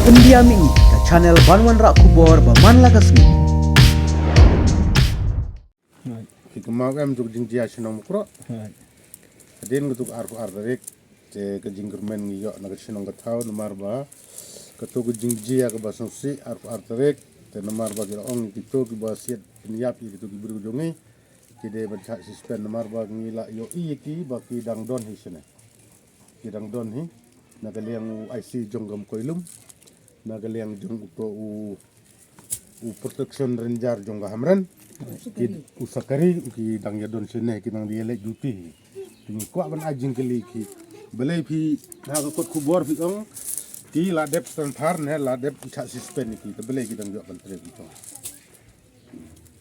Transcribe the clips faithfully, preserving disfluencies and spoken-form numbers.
India Mihni, ka channel ban wanrah khubor ba man la ka sngi. Ki kynmaw em tuk jingjia shnong Mukroh. Hadien ka tuk arphew ar tarik. Te ka jingkyrmen ngi ïoh na ka shnong ka thaw namar ba ka tuk ka jingjia kaba sngewsih arphew ar tarik. Te namar ba ki la ong kito kiba siat pynïap ïa kito ki briew jong ngi. Ki dei ban shah suspend namar ba ngi la ïohi ïa ki ba ki dang don hi shane. Ki dang don hi na ka liang u I C jong ka Mawkyrwat, na ka liang jong uto u, u protection ranger jong ka Hamren. Ki u Sakari u ki dang ïa don shane, ki dang ïa leit duty hi. Te ngi kwah ban ai jingkylli ki. Balei phi ha ka kot khubor phi ong ki la dep transfer ne la dep shah suspend ki. Te balei ki dang ïoh ban trei ki to.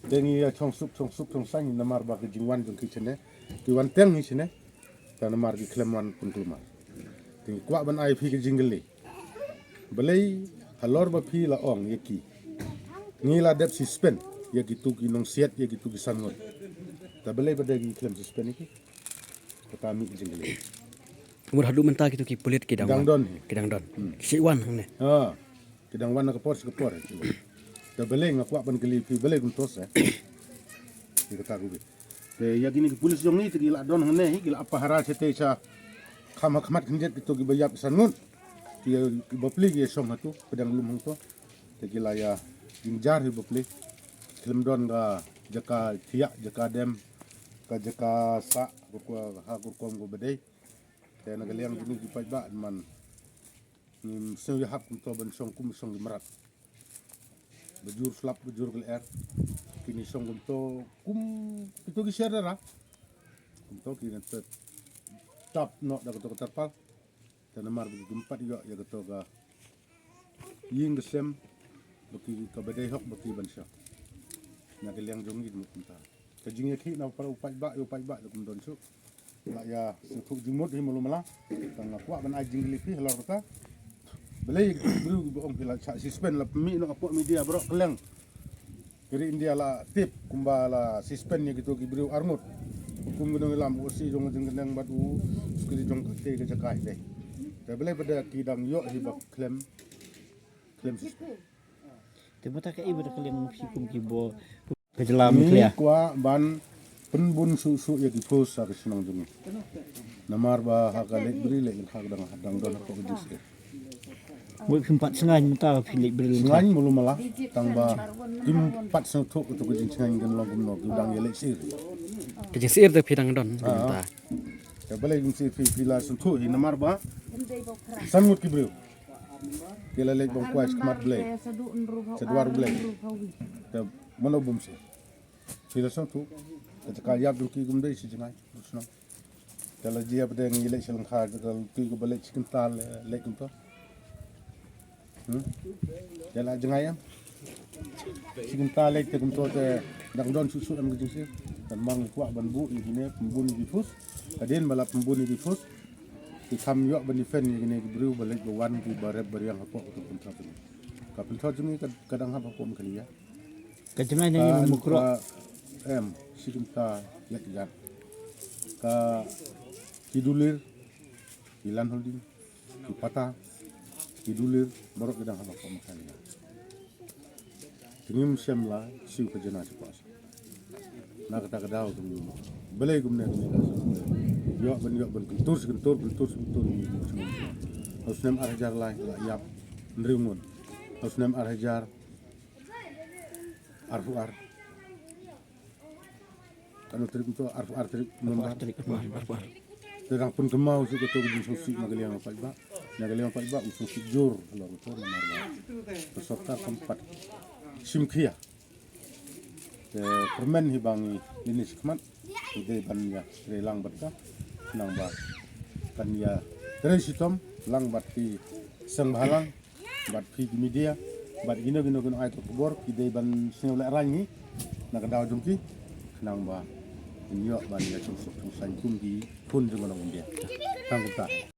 Te ngi ïa chong suk chong suk chong saiñ namar ba ka jingwan jong ki shane. Ki wan teng hi shane. Te namar ki khlem wan pynkulmar. Te ngi kwah ban ai phi ka jingkylli. Balei halor ba phi la ong ïa ki ngi la dep suspend ïa kito ki nongsiat ïa kito ki san ngut. Te balei ba dei ki khlem suspend ïa ki. Kata mih ka jingkylli. Mut haduh mynta kito ki pulit ki dang wan. Ki dang don hi. Ki dang don. Hmm. Ki shu wan hangne. Ha. Ki dang wan na ka por sha ka por. Te balei nga kwah ban kylli phi balei kumto se. Ki kata ku ki. Te ïa kine ki pulit jong ngi te ki la don hangne hi ki la ap pahara sha te sha kham ha khmat khyndiat kito kiba ïap san ngut. Ki, ki bapli ki shong hatu pdeng lum hangto. Te ki la ïa jynjar hi bapli. Khlem don ka jaka thiah jaka dem ka jaka sah ka, ka, ha ka rukom kaba dei. Te na ka liang kine ki paidbah man ngim sngew ïahap kumto ban shong kum shong ki mrad. Ba jur slap ba jur ka lyer. Kine shong kumto kum kito ki sher dara. Kumto ki ngan tap noh da kato ka tarpal. Te namar ba ki khlem pat ïoh ïa kato ka ïing ka sem ba ki kaba dei hok ba ki ban shah. Na ka liang jong ngi mut kumta. Ka jingïakhih na u paidbah ïa u paidbah da kum don shuh. La ïa sngewthuh jingmut hi malu mala. Tang nga kwah ban ai jingkylli phi halor kata. Balei ki briew kiba ong phi la shah suspend la pynmih noh hapoh media baroh kylleng. Ka ri India la tip kumba la suspend ïa kito ki briew arngut. Kum ki nongïalam u O C jong ka jingkyndeng bad u secretary jong ka, ka jaka hi dei. Te balei ba da ki dang ïoh hi ba khlem, khlem suspend. Te mynta kaei ba da ka liang phi kum ki bor ka jylla Meghalaya. Ngi kwah ban pynbun shuh shuh ïa ki post ha ka shnong jong ngi. Namar ba ha ka leit bri leit lyngkha ka dang, dang don hapoh ka jingsheptieng. Mut phim pat shngaiñ mynta phi leit bri lyngkha. Shngaiñ mulu mala tang ba phim pat sngewthuh kato ka jingshngaiñ kan long kumno ki dang ïa leit sir. Ka jingsir te phi dang don mynta. Te balei jingsir phi, phi la sngewthuh hi namar ba san ngut ki briew. Ki la leit bam kwai sha khmat Blei, sha dwar Blei. Te mano bym sir. Phi la sngewthuh ka jaka ïap jong ki kum dei shi jngai. Te la jia ba dei ngi leit sha lyngkha, te ka lynti kaba leit shi kynta leit kumto. Hmm? Te la jngai em. Shi kynta leit te kumto te dang don shuh shuh em ka jingsir. Te namar ngi kwah ban buh ïa kine pynbun ïa ki post. Hadien ba la pynbun ïa ki post ki kham ïoh ban defend ïa kine ki briew ba leit ba wan kiba rep ba riang hapoh kato ka pynthor jong ngi. Ka pynthor jong ngi ka, ka dang hap hapoh Meghalaya. Ka jngai na ngi Mukroh. Ka em shi kynta ïa ki jat. Ka ki dulir, ki land holding, ki pata, ki dulir, baroh ki dang hap hapoh Meghalaya. Te ngim shym la siew khajna shapoh sha. Na kata ka daw te ngim balei kumne kumne ka shu ïoh ban ïoh ban kyntur shi kyntur kyntur shi kyntur. Ha u snem ar hajar lai la ïap hynriew ngut. Ha u snem ar hajar arphew ar. Katno tarik mynta? Arphew ar tarik November. Arphew ar tarik, arphew ar, arphew ar. Te dang pynkynmaw shuh kato ka jingsngewsih na ka liang u paidbah. Na ka liang u paidbah u sngewsih jur halor kato namar ba ka sorkar kam pat shim khia. Te kyrmen hi ba ngi lynti shakhmat ngi dei ban ïa trei lang bad ka, khnang ba kan ïa trei shitom lang bad ki seng bhalang. Bad phi ki media bad kino kino kino ai ka khubor ki dei ban sngewlehraiñ ngi na ka daw jong ki khnang ba ngin ïoh ban ïa chong suk chong saiñ kum ki khun jong ka nong India. Tang kumta.